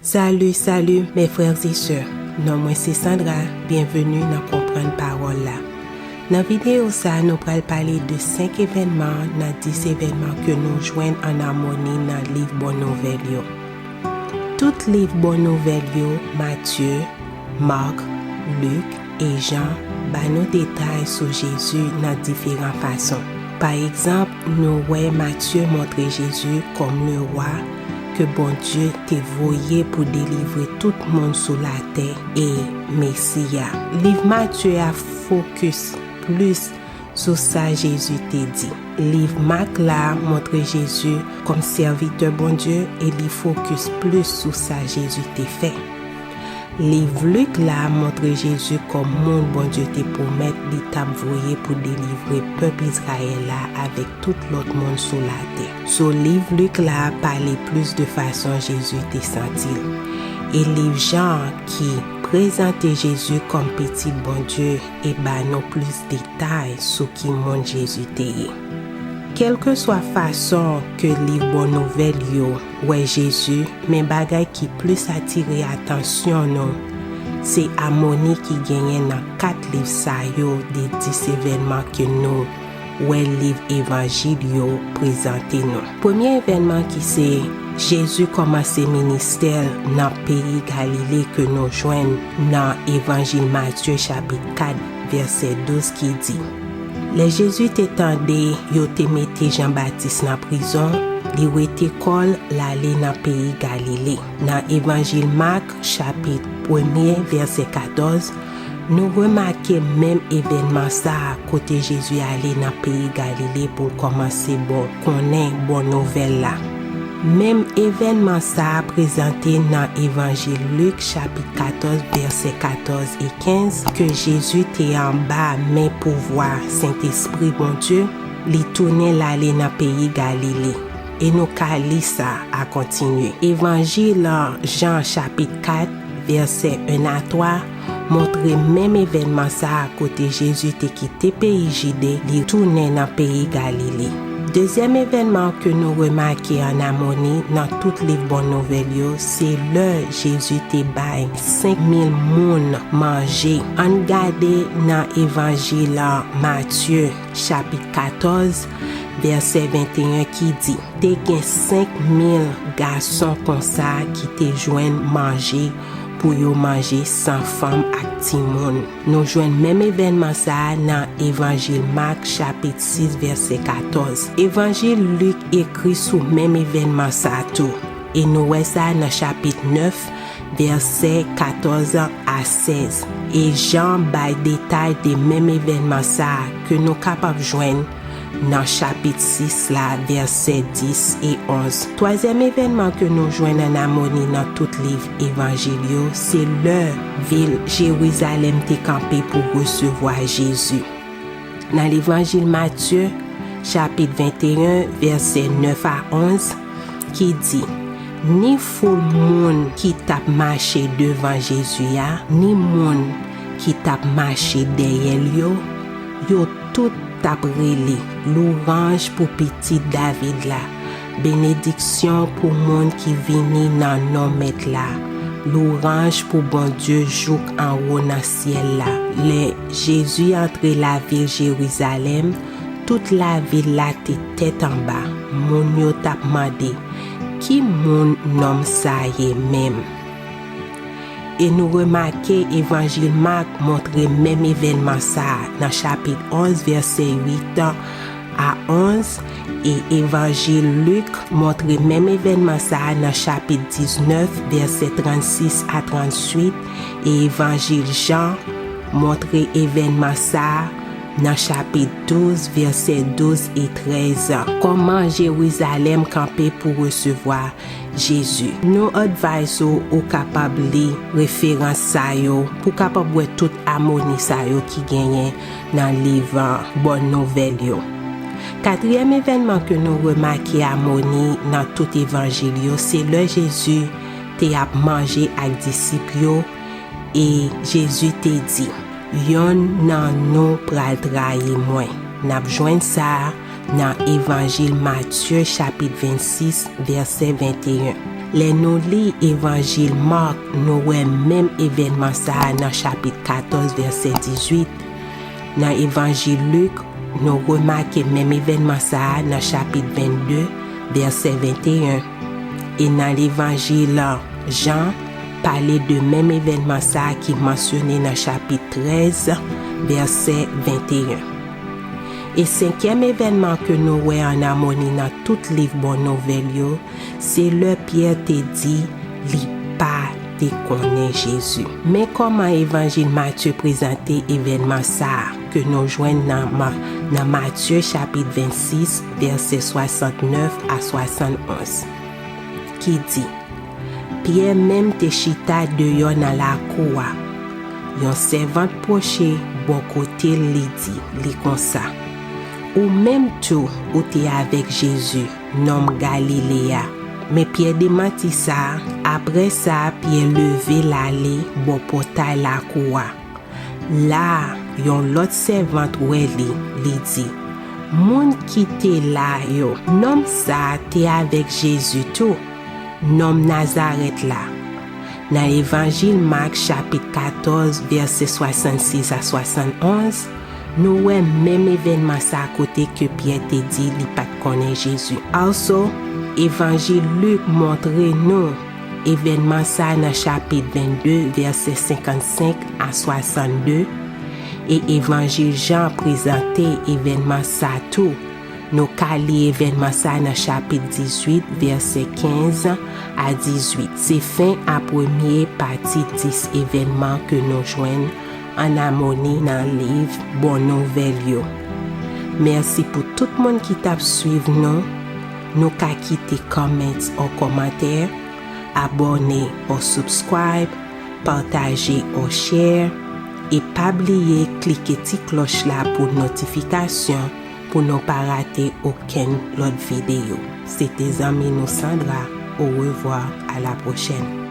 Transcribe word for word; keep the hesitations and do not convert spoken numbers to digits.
Salut, salut, mes frères et sœurs. Non mwen se Sandra, byenveni nan Konprann Pawòl la. Nan videyo sa a, nou pral pale de senk evènman nan dis evènman ke nou jwenn an amoni nan liv Bon Nouvèl yo. Tout liv Bon Nouvèl yo, Matye, Mak, Lik e Jan, ba nou detay sou Jezi nan diferan fason. Pa egzanp, nou wè Matye montre Jezi kòm le wa ke Bondye te voye pou delivre tout moun sou latè e Mesi a. Liv Matye a fokis plis sou sa Jezi te di. Liv Mak la montre Jezi kòm sèvitè Bondye e li fokis plis sou sa Jezi te fè. Liv Lik la montre Jezi kòm moun Bondye te pwomèt li t ap voye pou delivre pèp Izrayèl la avèk tout lòt moun sou latè. So, liv Lik la pale plis de fason Jezi te santi l. E liv Jan ki prezante Jezi kòm Pitit Bondye e ba nou plis detay sou ki moun Jezi te ye. Kèlkeswa fason ke liv Bon Nouvèl yo wè Jezi, men bagay ki plis atire atansyon nou, se amoni ki genyen nan kat liv sa yo de dis evènman ke nou wè liv Evanjil yo prezante nou. Premye evènman ki se Jezi kòmanse ministè l nan peyi Galile ke nou jwenn nan Evanjil Matye chapit kat vèsè douz ki di, Lè Jezi te tande yo te mete Jan Batis nan prizon, li wete kò l, l ale nan peyi Galile. Nan Evanjil Mak, chapit premye, vèsè katòz, nou remake menm evènman sa a kote Jezi ale nan peyi Galile pou l kòmanse bon, konnen bon nouvèl la. Menm evènman sa a prezante nan Evanjil Lik, chapit katòz, vèsè katòz e kenz, ke Jezi te anba men pouvwa Sentespri Bondye, li tounen l ale nan peyi Galile. E nou ka li sa a kontinye. Evanjil Jan, chapit kat, vèsè en a twa, montre menm evènman sa a kote Jezi te kite peyi Jide, li tounen nan peyi Galile. Dezyèm evènman ke nou remake an amoni nan tout liv Bon Nouvèl yo, se lè Jezi te bay senk mil moun manje. Ann gade nan Evanjil Matye, chapit katòz, vèsè venteyen ki di, Te gen senk mil gason konsa ki te jwenn manje pou yo manje san fanm ak timoun. Nou jwenn menm evènman sa a nan Evanjil Mak, chapit sis, vèsè katòz. Evanjil Lik ekri sou menm evènman sa a tou. E nou wè sa nan chapit nèf, vèsè katòz a sèz. E Jan bay detay de menm evènman sa a ke nou kapab jwenn nan chapit sis la, vèsè dis e onz. Twazyèm evènman ke nou jwenn an amoni nan tout liv Evanjil yo, se lè vil Jerizalèm te kanpe pou resevwa Jezi. Nan Levanjil Matye, chapit venteyen, vèsè nèf a onz, ki di, Ni foul moun ki t ap mache devan Jezi a, ni moun ki t ap mache dèyè l yo, yo tout t ap rele, Louwanj pou Pitit David la! Benediksyon pou moun ki vini nan non Mèt la! Louwanj pou Bondye jouk anwo nan syèl la! Lè Jezi antre lavil Jerizalèm, tout lavil la te tèt anba. Moun yo t ap mande, Ki moun nonm sa ye menm? E nou remake Evanjil Mak montre menm evènman sa a nan chapit onz, vèsè uit a onz, e Evanjil Lik montre menm evènman sa a nan chapit diznèf, vèsè trannsis a trannwit, e Evanjil Jan montre evènman sa a nan chapit douz, vèsè douz e trèz. Kòman Jerizalèm kanpe pou resevwa Jezi. Nou advise ou, ou kapab li referans sa yo pou w kapab wè tout amoni sa yo ki genyen nan liv Bon Nouvèl yo. Katriyèm evènman ke nou remake amoni nan tout Evanjil yo, se lè Jezi te ap manje ak disip yo, e Jezi te di, Yonn nan nou pral trayi mwen. N ap jwenn sa a nan Evanjil Matye chapit vennsis, vèsè venteyen. Lè nou li Evanjil Mak, nou wè menm evènman sa a nan chapit katòz, vèsè dizuit. Nan Evanjil Lik, nou remake menm evènman sa a nan chapit vennde, vèsè venteyen. E nan Levanjil Jan, pale de menm evènman sa a ki mansyone nan chapit trèz, vèsè venteyen. E senkyèm evènman ke nou wè an amoni nan tout liv Bon Nouvèl yo, se lè Pyè te di li pa te konnen Jezi. Men kòman Evanjil Matye prezante evènman sa a ke nou jwenn nan Ma-, nan Matye chapit vennsis, vèsè swasantnèf a swasannonz, ki di, Pyè menm te chita deyò nan lakou a. Yon sèvant pwoche bò kote l, li di li konsa, Ou menm tou, ou te avèk Jezi, nonm Galile a. Men Pyè demanti sa. Apre sa, Pyè leve l ale bò pòtay lakou a. La a, yon lòt sèvant wè li, li di, Moun ki te la yo, nonm sa a te avèk Jezi tou, nonm Nazarèt la. Nan Evanjil Mak, chapit katòz, vèsè swasannsis a swasannonz, nou wè menm evènman sa a kote ke Pyè te di li pa t konnen Jezi. Also, Evanjil Lik montre nou evènman sa a nan chapit vennde, vèsè senkannsenk a swasannde, e Evanjil Jan prezante evènman sa tou. Nou ka li evènman sa a nan chapit dizuit, vèsè kenz a dizuit. Se fen a premye pati dis evènman ke nou jwenn an amoni nan liv Bon Nouvèl yo. Mèsi pou tout moun ki t ap swiv nou. Nou ka kite comments or kòmantè, abòne or subscribe, pataje or share, e pa bliye klike ti klòch la pou notifikasyon pou nou pa rate okenn lòt videyo. Se te zanmi nou Sandra. Au revoir, à la prochaine.